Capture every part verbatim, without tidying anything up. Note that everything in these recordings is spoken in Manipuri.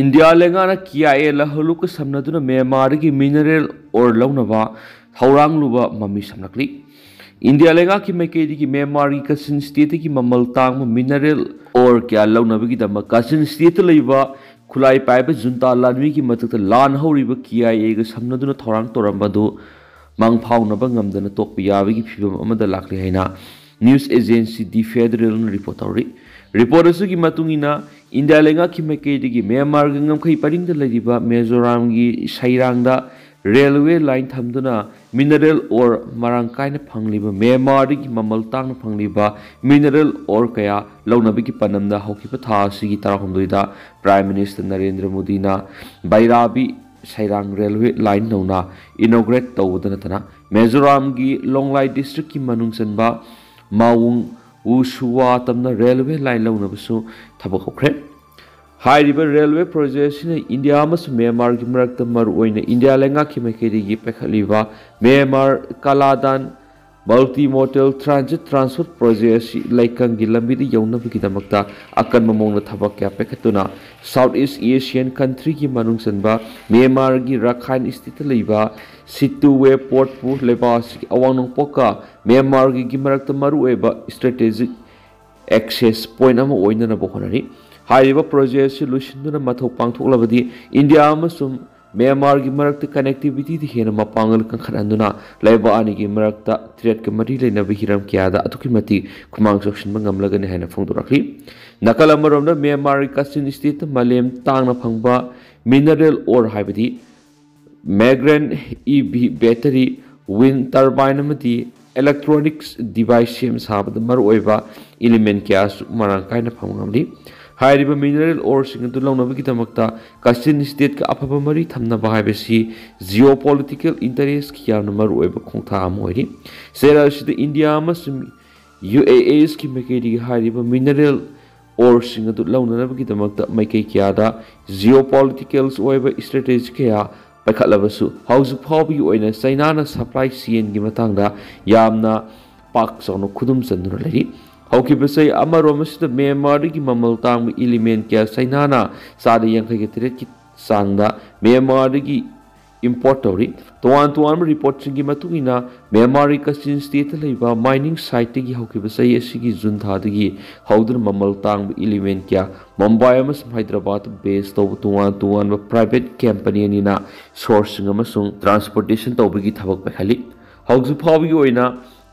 ꯏꯟꯗꯤꯌꯥ ꯂꯩꯉꯥꯛꯅ ꯀꯦ ꯑꯥꯏ ꯑꯦ ꯂꯍꯨꯂꯨꯛꯀ ꯁꯝꯅꯗꯨꯅ ꯃ꯭ꯌꯥꯟꯃꯥꯔꯗꯒꯤ mineral ore ꯂꯧꯅꯕ ꯊꯧꯔꯥꯡ ꯂꯨꯕ ꯃꯃꯤ ꯁꯝꯂꯛꯂꯤ꯫ ꯏꯟꯗꯤꯌꯥ ꯂꯩꯉꯥꯛꯀꯤ ꯃꯥꯏꯀꯩꯗꯒꯤ ꯃ꯭ꯌꯥꯟꯃꯥꯔꯒꯤ ꯀꯥꯆꯤꯟ stateꯇꯒꯤ ꯃꯃꯜ ꯇꯥꯡꯕ mineral ore ꯀꯌꯥ ꯂꯧꯅꯕꯒꯤꯗꯃꯛ ꯀꯥꯆꯤꯟ stateꯇ ꯂꯩꯕ ꯈꯨꯠꯂꯥꯏ ꯄꯥꯏꯕ ꯖꯨꯟꯇꯥ ꯂꯥꯟꯃꯤꯒꯤ ꯃꯊꯛꯇ ꯂꯥꯟ ꯍꯧꯔꯤꯕ ꯀꯦ ꯑꯥꯏ ꯑꯦꯒ ꯁꯝꯅꯗꯨꯅ ꯊꯧꯔꯥꯡ ꯇꯧꯔꯝꯕ ꯑꯗꯨ ꯃꯥꯡꯐꯥꯎꯅꯕ ꯉꯝꯗꯅ ꯇꯣꯛꯄ ꯌꯥꯕꯒꯤ ꯐꯤꯚꯝ ꯑꯃꯗ ꯂꯥꯛꯂꯤ ꯍꯥꯏꯅ news agency The Federalꯅ report ꯇꯧꯔꯤ꯫ Report ꯑꯁꯤꯒꯤ ꯃꯇꯨꯡ ꯏꯟꯅ, ꯏꯟꯗꯤꯌꯥ ꯂꯩꯉꯥꯛꯀꯤ ꯃꯥꯏꯀꯩꯗꯒꯤ ꯃ꯭ꯌꯥꯟꯃꯥꯔꯒꯤ ꯉꯝꯈꯩ ꯄꯔꯤꯡꯗ ꯂꯩꯔꯤꯕ ꯃꯤꯖꯣꯔꯥꯝꯒꯤ ꯁꯩꯔꯥꯡꯗ railway line ꯊꯝꯗꯨꯅ mineral ore ꯃꯔꯥꯡ ꯀꯥꯏꯅ ꯐꯪꯂꯤꯕ, ꯃ꯭ꯌꯥꯟꯃꯥꯔꯗꯒꯤ ꯃꯃꯜ ꯇꯥꯡꯅ ꯐꯪꯂꯤꯕ mineral ore ꯀꯌꯥ ꯂꯧꯅꯕꯒꯤ ꯄꯥꯟꯗꯝꯗ ꯍꯧꯈꯤꯕ ꯊꯥ ꯑꯁꯤꯒꯤ ꯇꯔꯥꯍꯨꯝꯗꯣꯏꯗ Prime Minister ꯅꯔꯦꯟꯗ꯭ꯔ ꯃꯣꯗꯤꯅ ꯕꯩꯔꯥꯕꯤ ꯁꯩꯔꯥꯡ railway line ꯅꯧꯅ inaugurate ꯇꯧꯕꯗ ꯅꯠꯇꯅ, ꯃꯤꯖꯣꯔꯥꯝꯒꯤ ꯂꯣꯡꯂꯥꯏ districtꯀꯤ ꯃꯅꯨꯡ ꯆꯟꯕ ꯃꯥꯋꯨꯡ ꯋꯨꯁꯨꯋꯥ ꯇꯝꯅ railway line ꯂꯧꯅꯕꯁꯨ ꯊꯕꯛ ꯍꯧꯈ꯭ꯔꯦ꯫ ꯍꯥꯏꯔꯤꯕ railway project ꯑꯁꯤꯅ ꯏꯟꯗꯤꯌꯥ ꯑꯃꯁꯨꯡ ꯃ꯭ꯌꯥꯟꯃꯥꯔꯒꯤ ꯃꯔꯛꯇ, ꯃꯔꯨꯑꯣꯏꯅ ꯏꯟꯗꯤꯌꯥ ꯂꯩꯉꯥꯛꯀꯤ ꯃꯥꯏꯀꯩꯗꯒꯤ ꯄꯥꯏꯈꯠꯂꯤꯕ Myanmar ꯀꯥꯂꯥꯗꯥꯟ multimodal transit transport project ꯑꯁꯤ ꯂꯩꯀꯪꯒꯤ ꯂꯝꯕꯤꯗ ꯌꯧꯅꯕꯒꯤꯗꯃꯛꯇ ꯑꯀꯟꯕ ꯃꯑꯣꯡꯗ ꯊꯕꯛ ꯀꯌꯥ ꯄꯥꯏꯈꯠꯇꯨꯅ South East Asian countryꯒꯤ ꯃꯅꯨꯡ ꯆꯟꯕ ꯃ꯭ꯌꯥꯟꯃꯥꯔꯒꯤ ꯔꯥꯈꯥꯏꯟ stateꯇ ꯂꯩꯕ ꯁꯤꯇꯨꯋꯦ portꯄꯨ ꯂꯩꯕꯥꯛ ꯑꯁꯤꯒꯤ ꯑꯋꯥꯡ ꯅꯣꯡꯄꯣꯛꯀ ꯃ꯭ꯌꯥꯟꯃꯥꯔꯒꯤ ꯃꯔꯛꯇ ꯃꯔꯨꯑꯣꯏꯕ strategic access point ꯑꯃ ꯑꯣꯏꯅꯅꯕ ꯍꯣꯠꯅꯔꯤ꯫ ꯍꯥꯏꯔꯤꯕ project ꯑꯁꯤ ꯂꯣꯏꯁꯤꯟꯗꯨꯅ ꯃꯊꯧ ꯄꯥꯡꯊꯣꯛꯂꯕꯗꯤ ꯏꯟꯗꯤꯌꯥ ꯑꯃꯁꯨꯡ ꯃ꯭ꯌꯥꯟꯃꯥꯔꯒꯤ ꯃꯔꯛꯇ connectivityꯗ ꯍꯦꯟꯅ ꯃꯄꯥꯡꯒꯜ ꯀꯟꯈꯠꯍꯟꯗꯨꯅ ꯂꯩꯕꯥꯛ ꯑꯅꯤꯒꯤ ꯃꯔꯛꯇ threatꯀ ꯃꯔꯤ ꯂꯩꯅꯕ ꯍꯤꯔꯝ ꯀꯌꯥꯗ ꯑꯗꯨꯛꯀꯤ ꯃꯇꯤꯛ ꯈꯨꯃꯥꯡ ꯆꯥꯎꯁꯤꯟꯕ ꯉꯝꯂꯒꯅꯤ ꯍꯥꯏꯅ ꯐꯣꯡꯗꯣꯔꯛꯂꯤ꯫ ꯅꯥꯀꯜ ꯑꯃꯔꯣꯝꯗ ꯃ꯭ꯌꯥꯟꯃꯥꯔꯒꯤ ꯀꯥꯆꯤꯟ stateꯇ ꯃꯥꯂꯦꯝ ꯇꯥꯡꯅ ꯐꯪꯕ mineral ore ꯍꯥꯏꯕꯗꯤ Magran E V battery, wind turbine ꯑꯃꯗꯤ electronics device ꯁꯦꯝ ꯁꯥꯕꯗ ꯃꯔꯨꯑꯣꯏꯕ element ꯀꯌꯥꯁꯨ ꯃꯔꯥꯡ ꯀꯥꯏꯅ ꯐꯪꯕ ꯉꯝꯂꯤ꯫ ꯍꯥꯏꯔꯤꯕ mineral oreꯁꯤꯡ ꯑꯗꯨ ꯂꯧꯅꯕꯒꯤꯗꯃꯛꯇ ꯀꯥꯆꯤꯟ stateꯀ ꯑꯐꯕ ꯃꯔꯤ ꯊꯝꯅꯕ ꯍꯥꯏꯕꯁꯤ geopolitical interestꯀꯤ ꯌꯥꯝꯅ ꯃꯔꯨꯑꯣꯏꯕ ꯈꯣꯡꯊꯥꯡ ꯑꯃ ꯑꯣꯏꯔꯤ꯫ ꯆꯌꯣꯜ ꯑꯁꯤꯗ ꯏꯟꯗꯤꯌꯥ ꯑꯃꯁꯨꯡ UAEꯁꯀꯤ ꯃꯥꯏꯀꯩꯗꯒꯤ ꯍꯥꯏꯔꯤꯕ mineral oreꯁꯤꯡ ꯑꯗꯨ ꯂꯧꯅꯅꯕꯒꯤꯗꯃꯛꯇ ꯃꯥꯏꯀꯩ ꯀꯌꯥꯗ geopolitical ꯑꯣꯏꯕ strategy ꯀꯌꯥ ꯄꯥꯏꯈꯠꯂꯕꯁꯨ, ꯍꯧꯖꯤꯛ ꯐꯥꯎꯕꯒꯤ ꯑꯣꯏꯅ ꯆꯩꯅꯥꯅ supply chainꯒꯤ ꯃꯇꯥꯡꯗ ꯌꯥꯝꯅ ꯄꯥꯛ ꯆꯥꯎꯅ ꯈꯨꯗꯨꯝ ꯆꯟꯗꯨꯅ ꯂꯩꯔꯤ꯫ ꯍꯧꯈꯤꯕ ꯆꯍꯤ ꯑꯃꯔꯣꯝ ꯑꯁꯤꯗ ꯃ꯭ꯌꯥꯟꯃꯥꯔꯗꯒꯤ ꯃꯃꯜ ꯇꯥꯡꯕ ꯏꯂꯤꯃꯦꯟ ꯀꯌꯥ ꯆꯩꯅꯥꯅ ꯆꯥꯗ ꯌꯥꯡꯈꯩꯒ ꯇꯔꯦꯠꯀꯤ ꯆꯥꯡꯗ ꯃ꯭ꯌꯥꯟꯃꯥꯔꯗꯒꯤ import ꯇꯧꯔꯤ꯫ ꯇꯣꯉꯥꯟ ꯇꯣꯉꯥꯟꯕ ꯔꯤꯄꯣꯔꯠꯁꯤꯡꯒꯤ ꯃꯇꯨꯡ ꯏꯟꯅ, ꯃ꯭ꯌꯥꯟꯃꯥꯔꯒꯤ ꯀꯆꯤꯟ ꯁ꯭ꯇꯦꯠꯇ ꯂꯩꯕ ꯃꯥꯏꯅꯤꯡ ꯁꯥꯏꯠꯇꯒꯤ ꯍꯧꯈꯤꯕ ꯆꯍꯤ ꯑꯁꯤꯒꯤ ꯖꯨꯟ ꯊꯥꯗꯒꯤ ꯍꯧꯗꯨꯅ ꯃꯃꯜ ꯇꯥꯡꯕ ꯏꯂꯤꯃꯦꯟ ꯀꯌꯥ ꯃꯨꯝꯕꯥꯏ ꯑꯃꯁꯨꯡ ꯍꯥꯏꯗ꯭ꯔꯕꯥꯗ ꯕꯦꯁ ꯇꯧꯕ ꯇꯣꯉꯥꯟ ꯇꯣꯉꯥꯟꯕ ꯄ꯭ꯔꯥꯏꯚꯦꯠ ꯀꯝꯄꯅꯤ ꯑꯅꯤꯅ ꯁꯣꯔꯁꯁꯤꯡ ꯑꯃꯁꯨꯡ ꯇ꯭ꯔꯥꯟꯁꯄꯣꯔꯇꯦꯁꯟ ꯇꯧꯕꯒꯤ ꯊꯕꯛ ꯄꯥꯏꯈꯠꯂꯤ꯫ ꯍꯧꯖꯤꯛ ꯐꯥꯎꯕꯒꯤ ꯑꯣꯏꯅ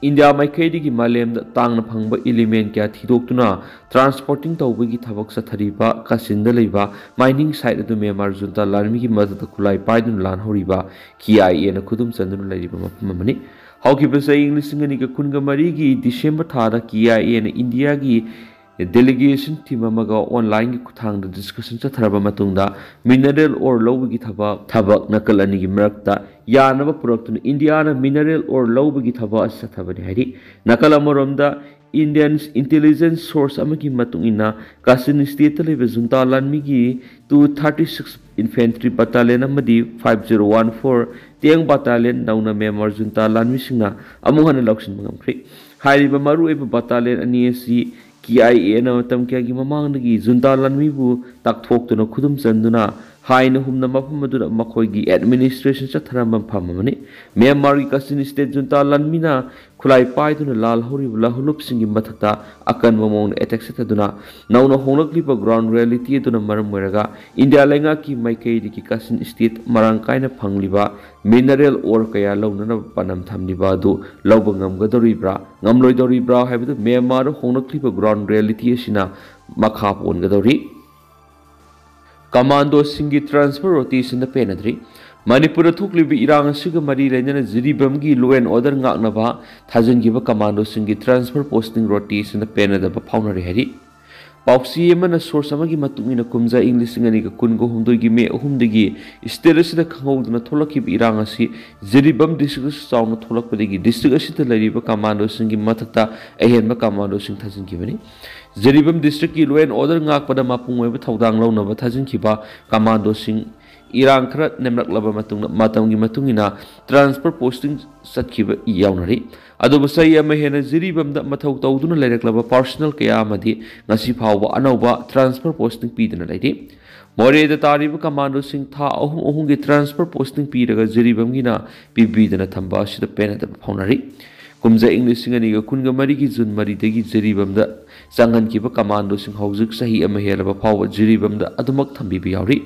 ꯏꯟꯗꯤꯌꯥ ꯃꯥꯏꯀꯩꯗꯒꯤ ꯃꯥꯂꯦꯝꯗ ꯇꯥꯡꯅ ꯐꯪꯕ ꯏꯂꯤꯃꯦꯟ ꯀꯌꯥ ꯊꯤꯗꯣꯛꯇꯨꯅ ꯇ꯭ꯔꯥꯟꯁꯄꯣꯔꯇꯤꯡ ꯇꯧꯕꯒꯤ ꯊꯕꯛ ꯆꯠꯊꯔꯤꯕ ꯀꯥꯆꯤꯟꯗ ꯂꯩꯕ ꯃꯥꯏꯅꯤꯡ ꯁꯥꯏꯠ ꯑꯗꯨ ꯃ꯭ꯌꯥꯟꯃꯥꯔ ꯖꯨꯟꯇꯥ ꯂꯥꯟꯃꯤꯒꯤ ꯃꯊꯛꯇ ꯈꯨꯠꯂꯥꯏ ꯄꯥꯏꯗꯨꯅ ꯂꯥꯟꯍꯧꯔꯤꯕ ꯀꯦ ꯑꯥꯏ ꯑꯦꯅ ꯈꯨꯗꯨꯝ ꯆꯟꯗꯨꯅ ꯂꯩꯔꯤꯕ ꯃꯐꯝ ꯑꯃꯅꯤ꯫ ꯍꯧꯈꯤꯕ ꯆꯍꯤ ꯂꯤꯁꯤꯡ ꯑꯅꯤꯒ ꯀꯨꯟꯒ ꯃꯔꯤꯒꯤ ꯗꯤꯁꯦꯝꯕꯔ ꯊꯥꯗ ꯀꯦ ꯑꯥꯏ ꯑꯦꯅ ꯏꯟꯗꯤꯌꯥꯒꯤ ꯗꯦꯂꯤꯒꯦꯁꯟ ꯇꯤꯝ ꯑꯃꯒ ꯑꯣꯟꯂꯥꯏꯟꯒꯤ ꯈꯨꯠꯊꯥꯡꯗ ꯗꯤꯁꯀꯁꯟ ꯆꯠꯊꯔꯕ ꯃꯇꯨꯡꯗ ꯃꯤꯅꯔꯦꯜ ꯑꯣꯔ ꯂꯧꯕꯒꯤ ꯊꯕꯛ ꯊꯕꯛ ꯅꯥꯀꯜ ꯑꯅꯤꯒꯤ ꯃꯔꯛꯇ ꯌꯥꯅꯕ ꯄꯨꯔꯛꯇꯨꯅ ꯏꯟꯗꯤꯌꯥꯅ ꯃꯤꯅꯔꯦꯜ ꯑꯣꯔ ꯂꯧꯕꯒꯤ ꯊꯕꯛ ꯑꯁꯤ ꯆꯠꯊꯕꯅꯤ ꯍꯥꯏꯔꯤ꯫ ꯅꯥꯀꯜ ꯑꯃꯔꯣꯝꯗ ꯏꯟꯗꯤꯌꯟ ꯏꯟꯇꯦꯂꯤꯖꯦꯟꯁ ꯁꯣꯔꯁ ꯑꯃꯒꯤ ꯃꯇꯨꯡ ꯏꯟꯅ ꯀꯥꯆꯤꯟ ꯁ꯭ꯇꯦꯠꯇ ꯂꯩꯕ ꯖꯨꯟꯇꯥ ꯂꯥꯟꯃꯤꯒꯤ two thirty six infantry battalion ꯑꯃꯗꯤ five zero one four tank battalion ꯅꯧꯅ ꯃ꯭ꯌꯥꯟꯃꯥꯔ ꯖꯨꯟꯇꯥ ꯂꯥꯟꯃꯤꯁꯤꯡꯅ ꯑꯃꯨꯛ ꯍꯟꯅ ꯂꯧꯁꯤꯟꯕ ꯉꯝꯈ꯭ꯔꯦ꯫ ꯍꯥꯏꯔꯤꯕ ꯃꯔꯨꯑꯣꯏꯕ battalion ꯑꯅꯤ ꯑꯁꯤ ꯀꯦ ꯑꯥꯏ ꯑꯦꯅ ꯃꯇꯝ ꯀꯌꯥꯒꯤ ꯃꯃꯥꯡꯗꯒꯤ ꯖꯨꯟꯇꯥ ꯂꯥꯟꯃꯤꯕꯨ ꯇꯥꯛꯊꯣꯛꯇꯨꯅ ꯈꯨꯗꯨꯝ ꯆꯟꯗꯨꯅ ꯍꯥꯏꯅ ꯍꯨꯝꯅ ꯃꯐꯝ ꯑꯗꯨꯗ ꯃꯈꯣꯏꯒꯤ ꯑꯦꯗꯃꯤꯅꯤꯁꯇ꯭ꯔꯦꯁꯟ ꯆꯠꯊꯔꯝꯕ ꯃꯐꯝ ꯑꯃꯅꯤ꯫ ꯃ꯭ꯌꯥꯟꯃꯥꯔꯒꯤ ꯀꯥꯆꯤꯟ ꯁ꯭ꯇꯦꯠ ꯖꯨꯟꯇꯥ ꯂꯥꯟꯃꯤꯅ ꯈꯨꯠꯂꯥꯏ ꯄꯥꯏꯗꯨꯅ ꯂꯥꯜꯍꯧꯔꯤꯕ ꯂꯥꯜꯍꯧꯂꯨꯞꯁꯤꯡꯒꯤ ꯃꯊꯛꯇ ꯑꯀꯟꯕ ꯃꯑꯣꯡꯗ ꯑꯦꯇꯦꯛ ꯆꯠꯊꯗꯨꯅ ꯅꯧꯅ ꯍꯣꯡꯂꯛꯂꯤꯕ ꯒ꯭ꯔꯥꯎꯟ ꯔꯤꯌꯦꯂꯤꯇꯤ ꯑꯗꯨꯅ ꯃꯔꯝ ꯑꯣꯏꯔꯒ ꯏꯟꯗꯤꯌꯥ ꯂꯩꯉꯥꯛꯀꯤ ꯃꯥꯏꯀꯩꯗꯒꯤ ꯀꯥꯆꯤꯟ ꯁ꯭ꯇꯦꯠ ꯃꯔꯥꯡ ꯀꯥꯏꯅ ꯐꯪꯂꯤꯕ ꯃꯤꯅꯔꯦꯜ ꯑꯣꯔ ꯀꯌꯥ ꯂꯧꯅꯅꯕ ꯄꯥꯟꯗꯝ ꯊꯝꯂꯤꯕ ꯑꯗꯨ ꯂꯧꯕ ꯉꯝꯒꯗꯧꯔꯤꯕ꯭ꯔꯥ ꯉꯝꯂꯣꯏꯗꯧꯔꯤꯕ꯭ꯔꯥ ꯍꯥꯏꯕꯗꯨ ꯃ꯭ꯌꯥꯟꯃꯥꯔꯗ ꯍꯣꯡꯂꯛꯂꯤꯕ ꯒ꯭ꯔꯥꯎꯟ ꯔꯤꯌꯦꯂꯤꯇꯤ ꯑꯁꯤꯅ ꯃꯈꯥ ꯄꯣꯟꯒꯗꯧꯔꯤ꯫ ꯀꯃꯥꯟꯗꯣꯁꯤꯡꯒꯤ ꯇ꯭ꯔꯥꯟꯁꯐꯔ ꯔꯣꯇꯦꯁꯟꯗ ꯄꯦꯟꯅꯗ꯭ꯔꯤ꯫ ꯃꯅꯤꯄꯨꯔꯗ ꯊꯣꯛꯂꯤꯕ ꯏꯔꯥꯡ ꯑꯁꯤꯒ ꯃꯔꯤ ꯂꯩꯅꯅ ꯖꯤꯔꯤꯕꯥꯝꯒꯤ law and order ꯉꯥꯛꯅꯕ ꯊꯥꯖꯤꯟꯈꯤꯕ ꯀꯃꯥꯟꯗꯣꯁꯤꯡꯒꯤ ꯇ꯭ꯔꯥꯟꯁꯐꯔ ꯄꯣꯁꯇꯤꯡ ꯔꯣꯇꯦꯁꯟꯗ ꯄꯦꯟꯅꯗꯕ ꯐꯥꯎꯅꯔꯤ ꯍꯥꯏꯔꯤ꯫ ꯄꯥꯎꯆꯦ ꯑꯃꯅ ꯁꯣꯔꯁ ꯑꯃꯒꯤ ꯃꯇꯨꯡ ꯏꯟꯅ ꯀꯨꯝꯖꯥ ꯏꯪ ꯂꯤꯁꯤꯡ ꯑꯅꯤꯒ ꯀꯨꯟꯒ ꯍꯨꯝꯗꯣꯏꯒꯤ ꯃꯦ ꯑꯍꯨꯝꯗꯒꯤ ꯁ꯭ꯇꯦꯠ ꯑꯁꯤꯗ ꯈꯪꯍꯧꯗꯅ ꯊꯣꯛꯂꯛꯈꯤꯕ ꯏꯔꯥꯡ ꯑꯁꯤ ꯖꯤꯔꯤꯕꯥꯝ ꯗꯤꯁꯇ꯭ꯔꯤꯛꯇꯁꯨ ꯆꯥꯎꯅ ꯊꯣꯛꯂꯛꯄꯗꯒꯤ ꯗꯤꯁꯇ꯭ꯔꯤꯛ ꯑꯁꯤꯗ ꯂꯩꯔꯤꯕ ꯀꯃꯥꯟꯗꯣꯁꯤꯡꯒꯤ ꯃꯊꯛꯇ ꯑꯍꯦꯟꯕ ꯀꯃꯥꯟꯗꯣꯁꯤꯡ ꯊꯥꯖꯤꯟꯈꯤꯕꯅꯤ꯫ ꯖꯤꯔꯤꯕꯥꯝ ꯗꯤꯁꯇ꯭ꯔꯤꯛꯀꯤ law and order ꯉꯥꯛꯄꯗ ꯃꯄꯨꯡ ꯑꯣꯏꯕ ꯊꯧꯗꯥꯡ ꯂꯧꯅꯕ ꯊꯥꯖꯤꯟꯈꯤꯕ ꯀꯃꯥꯟꯗꯣꯁꯤꯡ ꯏꯔꯥꯡ ꯈꯔ ꯅꯦꯝꯂꯛꯂꯕ ꯃꯇꯨꯡꯗ ꯃꯇꯝꯒꯤ ꯃꯇꯨꯡ ꯏꯟꯅ transfer posting ꯆꯠꯈꯤꯕ ꯌꯥꯎꯅꯔꯤ꯫ ꯑꯗꯨꯕꯨ ꯆꯍꯤ ꯑꯃ ꯍꯦꯟꯅ ꯖꯤꯔꯤꯕꯥꯝꯗ ꯃꯊꯧ ꯇꯧꯗꯨꯅ ꯂꯩꯔꯛꯂꯕ personnel ꯀꯌꯥ ꯑꯃꯗꯤ ꯉꯁꯤ ꯐꯥꯎꯕ ꯑꯅꯧꯕ transfer posting ꯄꯤꯗꯅ ꯂꯩꯔꯤ꯫ ꯃꯣꯔꯦꯗ ꯇꯥꯔꯤꯕ ꯀꯃꯥꯟꯗꯣꯁꯤꯡ ꯊꯥ ꯑꯍꯨꯝ ꯑꯍꯨꯝꯒꯤ transfer posting ꯄꯤꯔꯒ ꯖꯤꯔꯤꯕꯥꯝꯒꯤꯅ ꯄꯤꯕꯤꯗꯅ ꯊꯝꯕ ꯑꯁꯤꯗ ꯄꯦꯟꯅꯗꯕ ꯐꯥꯎꯅꯔꯤ꯫ ꯀꯨꯝꯖꯥ ꯏꯪ ꯂꯤꯁꯤꯡ ꯑꯅꯤꯒ ꯀꯨꯟꯒ ꯃꯔꯤꯒꯤ ꯖꯨꯟ ꯃꯔꯤꯗꯒꯤ ꯖꯤꯔꯤꯕꯥꯝꯗ ꯆꯪꯍꯟꯈꯤꯕ ꯀꯃꯥꯟꯗꯣꯁꯤꯡ ꯍꯧꯖꯤꯛ ꯆꯍꯤ ꯑꯃ ꯍꯦꯜꯂꯕ ꯐꯥꯎꯕ ꯖꯤꯔꯤꯕꯥꯝꯗ ꯑꯗꯨꯃꯛ ꯊꯝꯕꯤꯕ ꯌꯥꯎꯔꯤ꯫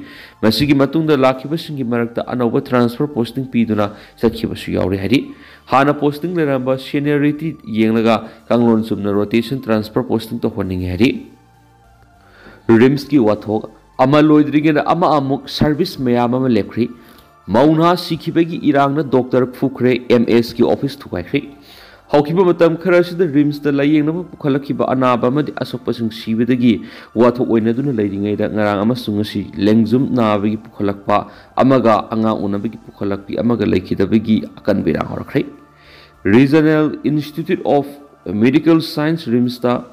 ꯃꯁꯤꯒꯤ ꯃꯇꯨꯡꯗ ꯂꯥꯛꯈꯤꯕꯁꯤꯡꯒꯤ ꯃꯔꯛꯇ ꯑꯅꯧꯕ transfer posting ꯄꯤꯗꯨꯅ ꯆꯠꯈꯤꯕꯁꯨ ꯌꯥꯎꯔꯤ ꯍꯥꯏꯔꯤ꯫ ꯍꯥꯟꯅ posting ꯂꯩꯔꯝꯕ seniority ꯌꯦꯡꯂꯒ ꯀꯥꯡꯂꯣꯟ ꯆꯨꯝꯅ rotation transfer posting ꯇꯧꯍꯟꯅꯤꯡꯉꯤ ꯍꯥꯏꯔꯤ꯫ ꯔꯤꯝꯁꯀꯤ ꯋꯥꯊꯣꯛ ꯑꯃ ꯂꯣꯏꯗ꯭ꯔꯤꯉꯩꯗ ꯑꯃ ꯑꯃꯨꯛ service ꯃꯌꯥꯝ ꯑꯃ ꯂꯦꯞꯈ꯭ꯔꯤ꯫ ꯃꯧ ꯅꯍꯥ ꯁꯤꯈꯤꯕꯒꯤ ꯏꯔꯥꯡꯅ doctor ꯐꯨꯈ꯭ꯔꯦ, ꯑꯦꯝ ꯑꯦꯁꯀꯤ office ꯊꯨꯒꯥꯏꯈ꯭ꯔꯦ꯫ ꯍꯧꯈꯤꯕ ꯃꯇꯝ ꯈꯔ ꯑꯁꯤꯗ ꯔꯤꯝꯁꯇ ꯂꯥꯌꯦꯡꯅꯕ ꯄꯨꯈꯠꯂꯛꯈꯤꯕ ꯑꯅꯥꯕ ꯑꯃꯗꯤ ꯑꯁꯣꯛꯄꯁꯤꯡ ꯁꯤꯕꯗꯒꯤ ꯋꯥꯊꯣꯛ ꯑꯣꯏꯅꯗꯨꯅ ꯂꯩꯔꯤꯉꯩꯗ ꯉꯔꯥꯡ ꯑꯃꯁꯨꯡ ꯉꯁꯤ ꯂꯦꯡꯖꯨꯝ ꯅꯥꯕꯒꯤ ꯄꯨꯈꯠꯂꯛꯄ ꯑꯃꯒ ꯑꯉꯥꯡ ꯎꯅꯕꯒꯤ ꯄꯨꯈꯠꯂꯛꯄꯤ ꯑꯃꯒ ꯂꯩꯈꯤꯗꯕꯒꯤ ꯑꯀꯟꯕ ꯏꯔꯥꯡ ꯍꯧꯔꯛꯈ꯭ꯔꯦ꯫ Regional Institute of Medical Science ꯔꯤꯝꯁꯇ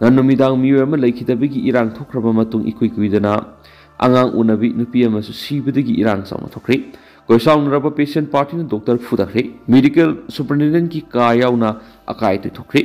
ꯅꯨꯃꯤꯗꯥꯡ ꯃꯤꯑꯣꯏ ꯑꯃ ꯂꯩꯈꯤꯗꯕꯒꯤ ꯏꯔꯥꯡ ꯊꯣꯛꯈ꯭ꯔꯕ ꯃꯇꯨꯡ ꯏꯀꯨꯏ ꯀꯨꯏꯗꯅ ꯑꯉꯥꯡ ꯎꯅꯕꯤ ꯅꯨꯄꯤ ꯑꯃꯁꯨ ꯁꯤꯕꯗꯒꯤ ꯏꯔꯥꯡ ꯆꯥꯎꯅ ꯊꯣꯛꯈ꯭ꯔꯦ꯫ ꯀꯣꯏꯁꯥꯎꯅꯔꯕ patient partyꯅ doctor ꯐꯨꯊꯈ꯭ꯔꯦ꯫ Medical superintendentꯀꯤ ꯀꯥ ꯌꯥꯎꯅ ꯑꯀꯥꯏ ꯑꯇꯣꯏ ꯊꯣꯛꯈ꯭ꯔꯦ꯫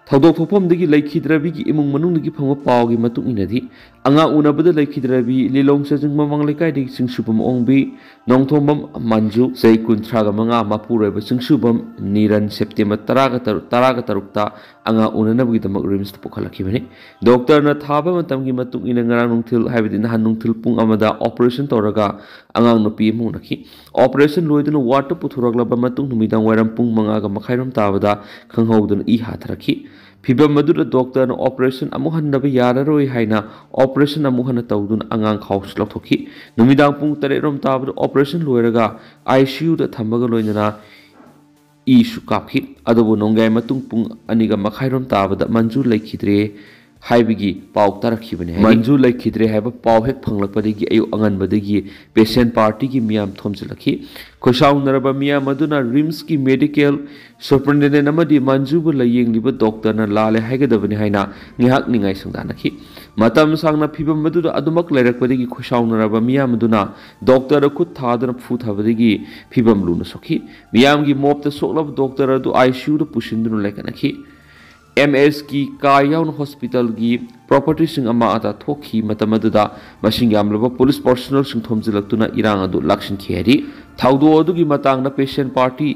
ꯊꯧꯗꯣꯛ ꯊꯣꯛꯐꯝꯗꯒꯤ ꯂꯩꯈꯤꯗ꯭ꯔꯕꯤꯒꯤ ꯏꯃꯨꯡ ꯃꯅꯨꯡꯗꯒꯤ ꯐꯪꯕ ꯄꯥꯎꯒꯤ ꯃꯇꯨꯡ ꯏꯟꯅꯗꯤ, ꯑꯉꯥꯡ ꯎꯅꯕꯗ ꯂꯩꯈꯤꯗ꯭ꯔꯕꯤ ꯂꯤꯂꯣꯡ ꯆꯥꯖꯤꯡ ꯃꯃꯥꯡ ꯂꯩꯀꯥꯏꯗꯒꯤ ꯆꯤꯡꯁꯨꯕꯝ ꯑꯣꯡꯕꯤ ꯅꯣꯡꯊꯣꯝꯕꯝ ꯃꯟꯖꯨ, ꯆꯍꯤ ꯀꯨꯟꯊ꯭ꯔꯥꯒ ꯃꯉꯥ, ꯃꯄꯨꯔꯣꯏꯕ ꯆꯤꯡꯁꯨꯕꯝ ꯅꯤꯔꯟ, ꯁꯦꯞꯇꯦꯝꯕꯔ ꯇꯔꯥꯒ ꯇꯔꯨꯛ, ꯇꯔꯥꯒ ꯇꯔꯨꯛꯇ ꯑꯉꯥꯡ ꯎꯅꯅꯕꯒꯤꯗꯃꯛ ꯔꯤꯝꯁꯇ ꯄꯨꯈꯠꯂꯛꯈꯤꯕꯅꯤ꯫ ꯗꯣꯛꯇꯔꯅ ꯊꯥꯕ ꯃꯇꯝꯒꯤ ꯃꯇꯨꯡ ꯏꯟꯅ ꯉꯔꯥꯡ ꯅꯨꯡꯊꯤꯜ, ꯍꯥꯏꯕꯗꯤ ꯅꯍꯥꯟ ꯅꯨꯡꯊꯤꯜ ꯄꯨꯡ ꯑꯃꯗ operation ꯇꯧꯔꯒ ꯑꯉꯥꯡ ꯅꯨꯄꯤ ꯑꯃ ꯎꯅꯈꯤ꯫ Operation ꯂꯣꯏꯗꯨꯅ wardꯇ ꯄꯨꯊꯣꯔꯛꯂꯕ ꯃꯇꯨꯡ ꯅꯨꯃꯤꯗꯥꯡ ꯋꯥꯏꯔꯝ ꯄꯨꯡ ꯃꯉꯥꯒ ꯃꯈꯥꯏꯔꯣꯝ ꯇꯥꯕꯗ ꯈꯪꯍꯧꯗꯅ ꯏ ꯍꯥꯊꯔꯛꯈꯤ꯫ ꯐꯤꯚꯝ ꯑꯗꯨꯗ ꯗꯣꯛꯇꯔꯅ operation ꯑꯃꯨꯛ ꯍꯟꯅꯕ ꯌꯥꯔꯔꯣꯏ ꯍꯥꯏꯅ operation ꯑꯃꯨꯛ ꯍꯟꯅ ꯇꯧꯗꯨꯅ ꯑꯉꯥꯡ ꯈꯥꯎꯁꯨ ꯂꯧꯊꯣꯛꯈꯤ꯫ ꯅꯨꯃꯤꯗꯥꯡ ꯄꯨꯡ ꯇꯔꯦꯠ ꯔꯣꯝ ꯇꯥꯕꯗ operation ꯂꯣꯏꯔꯒ ICUꯗ ꯊꯝꯕꯒ ꯂꯣꯏꯅꯅ ꯏꯁꯨ ꯀꯥꯞꯈꯤ꯫ ꯑꯗꯨꯕꯨ ꯅꯣꯡꯌꯥꯏ ꯃꯇꯨꯡ ꯄꯨꯡ ꯑꯅꯤꯒ ꯃꯈꯥꯏꯔꯣꯝ ꯇꯥꯕꯗ ꯃꯟꯖꯨ ꯂꯩꯈꯤꯗ꯭ꯔꯦ ꯍꯥꯏꯕꯒꯤ ꯄꯥꯎ ꯇꯥꯔꯛꯈꯤꯕꯅꯤ꯫ ꯃꯟꯖꯨ ꯂꯩꯈꯤꯗ꯭ꯔꯦ ꯍꯥꯏꯕ ꯄꯥꯎ ꯍꯦꯛ ꯐꯪꯂꯛꯄꯗꯒꯤ ꯑꯌꯨꯛ ꯑꯉꯟꯕꯗꯒꯤ patient partyꯒꯤ ꯃꯤꯌꯥꯝ ꯊꯣꯝꯖꯤꯜꯂꯛꯈꯤ꯫ ꯈꯣꯏꯁꯥꯎꯅꯔꯕ ꯃꯤꯌꯥꯝ ꯑꯗꯨꯅ RIMSꯀꯤ medical superintendent ꯑꯃꯗꯤ ꯃꯟꯖꯨꯕꯨ ꯂꯥꯌꯦꯡꯂꯤꯕ doctorꯅ ꯂꯥꯜꯂꯦ ꯍꯥꯏꯒꯗꯕꯅꯤ ꯍꯥꯏꯅ ꯉꯥꯏꯍꯥꯛ ꯅꯤꯡꯉꯥꯏ ꯁꯪꯗꯥꯅꯈꯤ꯫ ꯃꯇꯝ ꯁꯥꯡꯅ ꯐꯤꯚꯝ ꯑꯗꯨꯗ ꯑꯗꯨꯃꯛ ꯂꯩꯔꯛꯄꯗꯒꯤ ꯈꯣꯏꯁꯥꯎꯅꯔꯕ ꯃꯤꯌꯥꯝ ꯑꯗꯨꯅ doctorꯗ ꯈꯨꯠ ꯊꯥꯗꯨꯅ ꯐꯨꯊꯕꯗꯒꯤ ꯐꯤꯚꯝ ꯂꯨꯅ ꯁꯣꯛꯈꯤ꯫ ꯃꯤꯌꯥꯝꯒꯤ ꯃꯣꯞꯇ ꯁꯣꯛꯂꯕ doctor ꯑꯗꯨ ICUꯗ ꯄꯨꯁꯤꯟꯗꯨꯅ ꯂꯩꯈꯠꯅꯈꯤ꯫ MSꯀꯤ ꯀꯥ ꯌꯥꯎꯅ hospitalꯒꯤ propertyꯁꯤꯡ ꯑꯃꯥ ꯑꯇꯥ ꯊꯣꯛꯈꯤ꯫ ꯃꯇꯝ ꯑꯗꯨꯗ ꯃꯁꯤꯡ ꯌꯥꯝꯂꯕ police personnelꯁꯤꯡ ꯊꯣꯝꯖꯤꯜꯂꯛꯇꯨꯅ ꯏꯔꯥꯡ ꯑꯗꯨ ꯂꯥꯛꯁꯤꯟꯈꯤ ꯍꯥꯏꯔꯤ꯫ ꯊꯧꯗꯣꯛ ꯑꯗꯨꯒꯤ ꯃꯇꯥꯡꯗ patient party,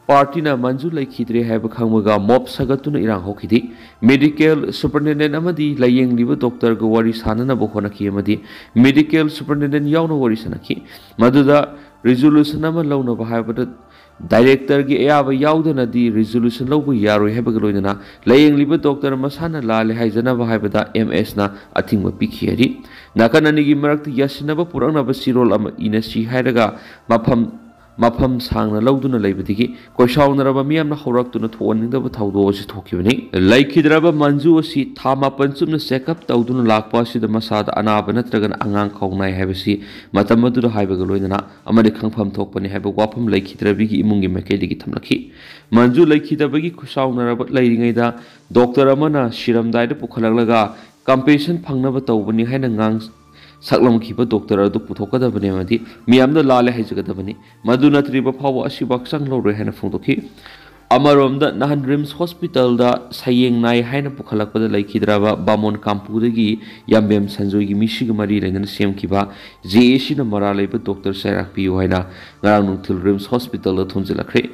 partyꯅ ꯃꯟꯖꯨ ꯂꯩꯈꯤꯗ꯭ꯔꯦ ꯍꯥꯏꯕ ꯈꯪꯕꯒ mob ꯁꯥꯒꯠꯇꯨꯅ ꯏꯔꯥꯡ ꯍꯧꯈꯤꯗꯦ꯫ Medical superintendent ꯑꯃꯗꯤ ꯂꯥꯌꯦꯡꯂꯤꯕ doctorꯒ ꯋꯥꯔꯤ ꯁꯥꯅꯅꯕ ꯍꯣꯠꯅꯈꯤ ꯑꯃꯗꯤ medical superintendent ꯌꯥꯎꯅ ꯋꯥꯔꯤ ꯁꯥꯅꯈꯤ꯫ ꯃꯗꯨꯗ resolution ꯑꯃ ꯂꯧꯅꯕ ꯍꯥꯏꯕꯗ directorꯒꯤ ꯑꯌꯥꯕ ꯌꯥꯎꯗꯅꯗꯤ resolution ꯂꯧꯕ ꯌꯥꯔꯣꯏ ꯍꯥꯏꯕꯒ ꯂꯣꯏꯅꯅ ꯂꯥꯌꯦꯡꯂꯤꯕ doctor ꯃꯁꯥꯅ ꯂꯥꯜꯂꯦ ꯍꯥꯏꯖꯅꯕ ꯍꯥꯏꯕꯗ MSꯅ ꯑꯊꯤꯡꯕ ꯄꯤꯈꯤ ꯍꯥꯏꯔꯤ꯫ ꯅꯥꯀꯟ ꯑꯅꯤꯒꯤ ꯃꯔꯛꯇ ꯌꯥꯁꯤꯟꯅꯕ ꯄꯨꯔꯛꯅꯕ ꯆꯤꯔꯣꯜ ꯑꯃ ꯏꯅꯁꯤ ꯍꯥꯏꯔꯒ ꯃꯐꯝ, ꯃꯐꯝ ꯁꯥꯡꯅ ꯂꯧꯗꯨꯅ ꯂꯩꯕꯗꯒꯤ ꯈꯣꯏꯁꯥꯎꯅꯔꯕ ꯃꯤꯌꯥꯝꯅ ꯍꯧꯔꯛꯇꯨꯅ ꯊꯣꯛꯍꯟꯅꯤꯡꯗꯕ ꯊꯧꯗꯣꯛ ꯑꯁꯤ ꯊꯣꯛꯈꯤꯕꯅꯤ꯫ ꯂꯩꯈꯤꯗ꯭ꯔꯕ ꯃꯟꯖꯨ ꯑꯁꯤ ꯊꯥ ꯃꯥꯄꯟ ꯆꯨꯞꯅ check up ꯇꯧꯗꯨꯅ ꯂꯥꯛꯄ ꯑꯁꯤꯗ ꯃꯁꯥꯗ ꯑꯅꯥꯕ ꯅꯠꯇ꯭ꯔꯒꯅ ꯑꯉꯥꯡ ꯈꯥꯎ ꯅꯥꯏ ꯍꯥꯏꯕꯁꯤ ꯃꯇꯝ ꯑꯗꯨꯗ ꯍꯥꯏꯕꯒ ꯂꯣꯏꯅꯅ ꯑꯃꯗꯤ ꯈꯪꯐꯝ ꯊꯣꯛꯄꯅꯤ ꯍꯥꯏꯕ ꯋꯥꯐꯝ ꯂꯩꯈꯤꯗ꯭ꯔꯕꯤꯒꯤ ꯏꯃꯨꯡꯒꯤ ꯃꯥꯏꯀꯩꯗꯒꯤ ꯊꯝꯂꯛꯈꯤ꯫ ꯃꯟꯖꯨ ꯂꯩꯈꯤꯗꯕꯒꯤ ꯈꯣꯏꯁꯥꯎꯅꯔꯕ ꯂꯩꯔꯤꯉꯩꯗ doctor ꯑꯃꯅ ꯁꯤꯔꯝꯗꯥꯏꯗ ꯄꯨꯈꯠꯂꯛꯂꯒ compensation ꯐꯪꯅꯕ ꯇꯧꯕꯅꯤ ꯍꯥꯏꯅ ꯉꯥꯡ ꯁꯛꯂꯝꯈꯤꯕ doctor ꯑꯗꯨ ꯄꯨꯊꯣꯛꯀꯗꯕꯅꯤ ꯑꯃꯗꯤ ꯃꯤꯌꯥꯝꯗ ꯂꯥꯜꯂꯦ ꯍꯥꯏꯖꯒꯗꯕꯅꯤ꯫ ꯃꯗꯨ ꯅꯠꯇ꯭ꯔꯤꯕ ꯐꯥꯎꯕ ꯑꯁꯤꯕꯨ ꯍꯛꯆꯥꯡ ꯂꯧꯔꯣꯏ ꯍꯥꯏꯅ ꯐꯣꯡꯗꯣꯛꯈꯤ꯫ ꯑꯃꯔꯣꯝꯗ ꯅꯍꯥꯟ RIMS hospitalꯗ ꯁꯌꯦꯡ ꯅꯥꯏ ꯍꯥꯏꯅ ꯄꯨꯈꯠꯂꯛꯄꯗ ꯂꯩꯈꯤꯗ꯭ꯔꯕ ꯕꯥꯃꯣꯟ ꯀꯥꯝꯄꯨꯗꯒꯤ ꯌꯥꯝꯕꯦꯝ ꯁꯟꯖꯣꯏꯒꯤ ꯃꯤꯁꯤꯒ ꯃꯔꯤ ꯂꯩꯅꯅ ꯁꯦꯝꯈꯤꯕ JACꯅ ꯃꯔꯥꯜ ꯂꯩꯕ doctor ꯆꯩꯔꯥꯛ ꯄꯤꯌꯨ ꯍꯥꯏꯅ ꯉꯔꯥꯡ ꯅꯨꯡꯊꯤꯜ RIMS hospitalꯗ ꯊꯣꯝꯖꯤꯜꯂꯛꯈ꯭ꯔꯦ꯫